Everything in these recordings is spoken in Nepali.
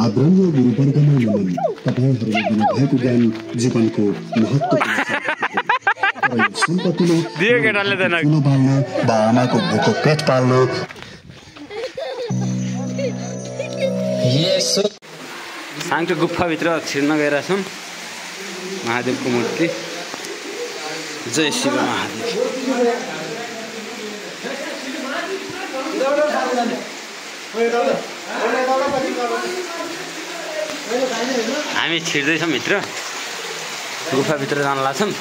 आदरणीय गुरुवर्गमा नमन। तपाईहरुले दिनुभएको ज्ञान जीवनको महत्त्वपूर्ण सम्पत्तिले दियो केटाले त ठुलो बाल्नु, बाआमाको भोको पेट पाल्नु। साङको गुफाभित्र छिर्न गइरहेका छौँ। महादेवको मूर्ति। जय शिव महादेव। हामी छिर्दैछौँ भित्र, गुफाभित्र जान लाग्छौँ।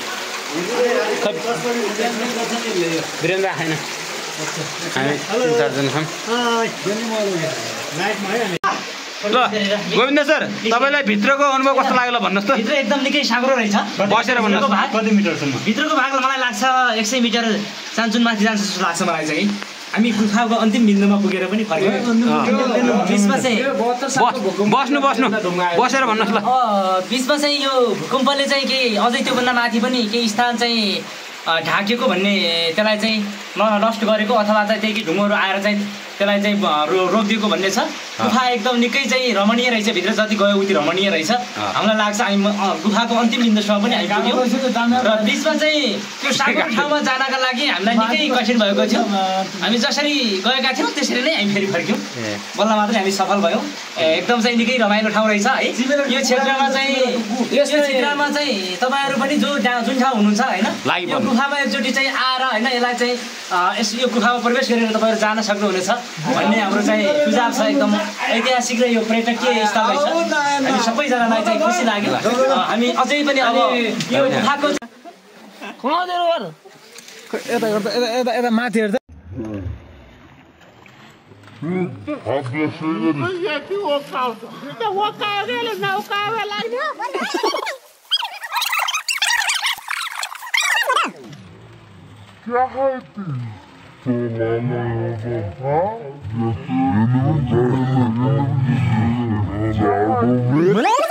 वीरेन्द्र आएन, हामी 3-4 जना छौँ। ल गोविन्द सर, तपाईलाई भित्रको अनुभव कस्तो लाग्यो भन्नुहोस् त? भित्र एकदम निकै साँग्रो रहेछ। बसेर भन्नुहोस् कति मिटरसम्म? भित्रको भाग मलाई लाग्छ 100 मिटर सानचुन माथि जान्छ जस्तो लाग्छ मलाई चाहिँ। हामी गुफाको अन्तिम बिन्दुमा पुगेर पनि फर्क्यौँ। बिचमा चाहिँ बस्नु बसेर भन्नुहोस् ल। बिचमा चाहिँ यो भूकम्पले चाहिँ केही अझै त्योभन्दा माथि पनि केही स्थान चाहिँ ढाकेको भन्ने, त्यसलाई चाहिँ नष्ट गरेको अथवा चाहिँ त्यही ढुङ्गाहरू आएर चाहिँ त्यसलाई चाहिँ रोकिदिएको भन्ने छ। गुफा एकदम निकै चाहिँ रमणीय रहेछ। भित्र जति गयो उति रमणीय रहेछ। हामीलाई लाग्छ हामी गुफाको अन्तिम बिन्दुसम्म पनि आइपुग्यौँ। र बिचमा चाहिँ त्यो सानो ठाउँमा जानका लागि हामीलाई निकै कठिन भएको थियो। हामी जसरी गएका थियौँ त्यसरी नै हामी फेरि फर्क्यौँ। बल्ल मात्रै हामी सफल भयौँ। एकदम चाहिँ निकै रमाइलो ठाउँ रहेछ है। यो क्षेत्रमा चाहिँ तपाईँहरू पनि जुन ठाउँ हुनुहुन्छ होइन, यो गुफामा एकचोटि चाहिँ आएर होइन यसलाई चाहिँ यो गुफामा प्रवेश गरेर तपाईँहरू जान सक्नुहुनेछ भन्ने हाम्रो चाहिँ सुझाव छ। एकदम ऐतिहासिक र यो पर्यटकीय स्थल रहेछ। हामी सबैजनालाई चाहिँ खुसी लाग्यो। हामी अझै पनि अब यो गुफाको यता माथि हेर्दा What?